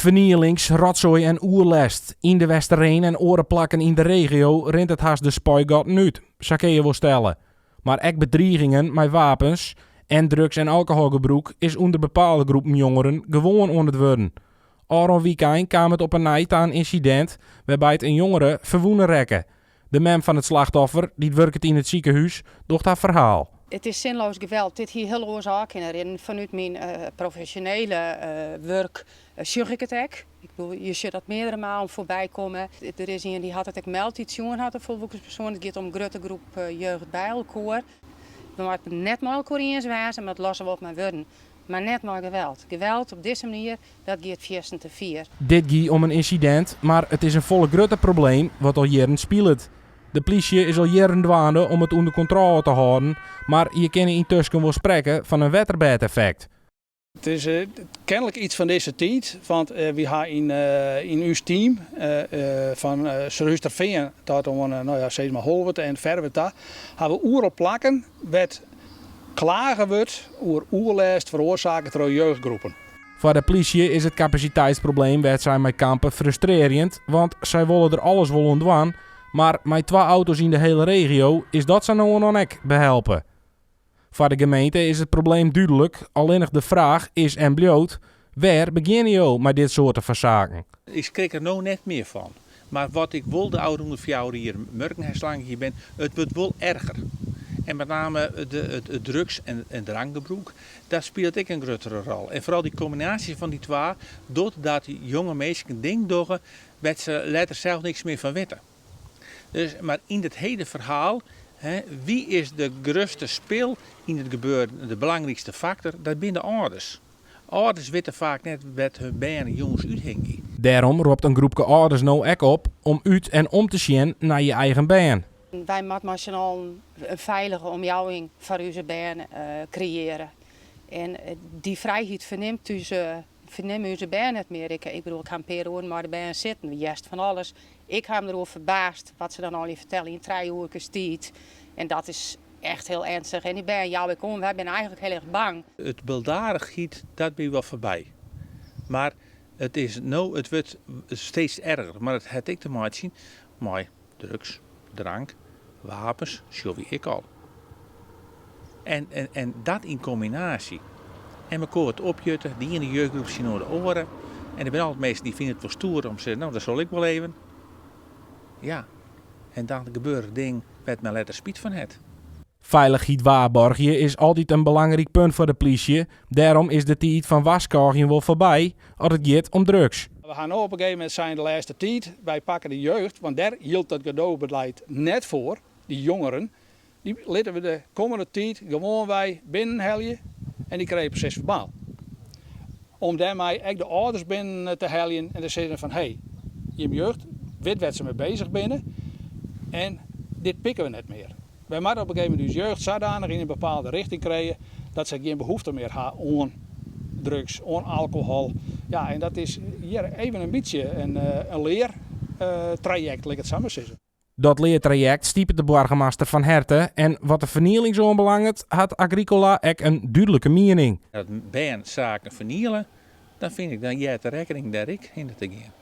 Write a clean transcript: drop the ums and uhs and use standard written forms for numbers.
Fernielings, rotsoai en oerlêst. Yn De Westereen en oare plakken yn de regio rint it hast de spuigatten út, sa kinne je wol stelle. Mar ek bedrigingen mei wapens en drugs en alkoholgebrûk is ûnder bepaalde groepen jongeren gewoan oan it wurden. Ofrûne wykein kaam it op 'e nij ta in ynsidint wêrby't in jongere ferwûne rekke. De mem fan it slachtoffer, dy't wurket yn it sikehûs, docht har ferhaal. It is zinloos geweld. Dit hie hiel oars ôf kinne rinnen. Fanút myn profesjonele wurk sjoch ik it ek. Ik bedoel, je sjogge dat meardere malen foarby kommen. Der is ien dy't hat it ek meld dy't sjoen hat, in folwoeksen persoan. It giet om in grutte groep jeugd by elkoar. We moatte net mei elkoar iens wêze, mar dat losse we op mei wurden. Mar net mei geweld. Geweld op dizze manier, dat giet fierstente fier. Dit gie om in ynsidint, mar it is in folle grutter probleem wat al jierren spilet. De plysje is al jierren dwaande om it ûnder kontrôle te hâlden, mar je kinne yntusken wol sprekke fan in wetterbêdeffekt. It is kenlik iets fan dizze tiid, want wy ha yn ús team fan Surhústerfean tot oan no ja, sis mar Holwert en Ferwert ta, ha we oeral plakken wêr't klage wurdt oer oerlêst feroarsake troch jeugdgroepen. Foar de plysje is it kapasiteitsprobleem wêr't sy mei kampe frustrearjend, want sy wolle der alles wol oan dwaan, mar mei twa auto's yn de hele regio is dat sa no en dan ek behelpe. Foar de gemeente is it probleem dúdlik, allinnich de fraach is en bliuwt, wêr begjinne jo mei dit soarte fan saken? Ik skrik der no net mear fan. Mar wat ik wol de ôfrûne 4 jier murken ha salang ik hjir bin, it wurdt wol erger. En met name it drugs en drankgebrûk, dat spilet ek in gruttere rol. En foaral dy kombinaasje fan dy twa docht dat jonge minsken dingen dogge wêr't se letter sels niks mear fan witte. Dus, mar yn it hiele ferhaal, hè, wie is de grutste spil yn it gebeuren, de belangrykste faktor, dat binne de âlders. Âlders witte faak net wêr't hun bern jûns úthingje. Dêrom ropt in groepke âlders no ek op om út en om te sjen nei je eigen bern. Wy moatte mei syn allen in feilige omjouwing foar ús bern kreëarje. En dy frijheid fernimt ús, fernimme ús bern net mear. Ik, ik bedoel, ik ha in pear oeren mei de bern sitten, hearst fan alles. Ik ha him deroer ferbaasd wat se dan allegear fertelle yn 3 oerkes tiid. En dat is echt hiel earnstich. En dy bern jouwe ek oan, wy binne eigentlik hiel erch bang. It baldadigheid, dat wie wol foarby. Mar it is no, it wurdt steeds erger. Mar it hat ek te meitsjen mei drugs, drank, wapens, sjogge wy ek al. En, en, en dat yn kombinaasje. En mekoar wat opjutte, de iene jeugdgroep tsjinoer de oare. En der binne altyd minsken dy fine it wol stoer om te sizzen, no dat sil ik wol even. Ja, en dan gebeure dingen wêr't men letter spyt fan hat. Feilichheid waarborgje is altyd in belangryk punt foar de plysje. Dêrom is de tiid fan warskôgjen wol foarby as it giet om drugs. We ha no op in gegeven momint sein de lêste tiid, wy pakke de jeugd, want dêr jildt dat gedoochbeleid net foar, dy jongeren, dy litte we de kommende tiid gewoanwei binnen helje en dy krije proses-ferbaal. Om dêrmei ek de âlders binnen te heljen en te sizzen fan hé, jim jeugd wit wêr't se mei bezich binne en dit pikke we net mear. Wy moatte op in gegeven momint ús jeugd sadanich yn in bepaalde richting krije dat sy gjin behoefte mear ha oan drugs, oan alkohol. Ja, en dat is hjir even in bytsje in leartrajekt, lit ik it sa mar sizze. Dat leartrajekt stipet de boargemaster fan herte en wat de fernielings oanbelanget hat Agricola ek in dúdlike miening. As bern saken ferniele, dan fyn ik dan heart de rekkening dêr ek hinne te gean.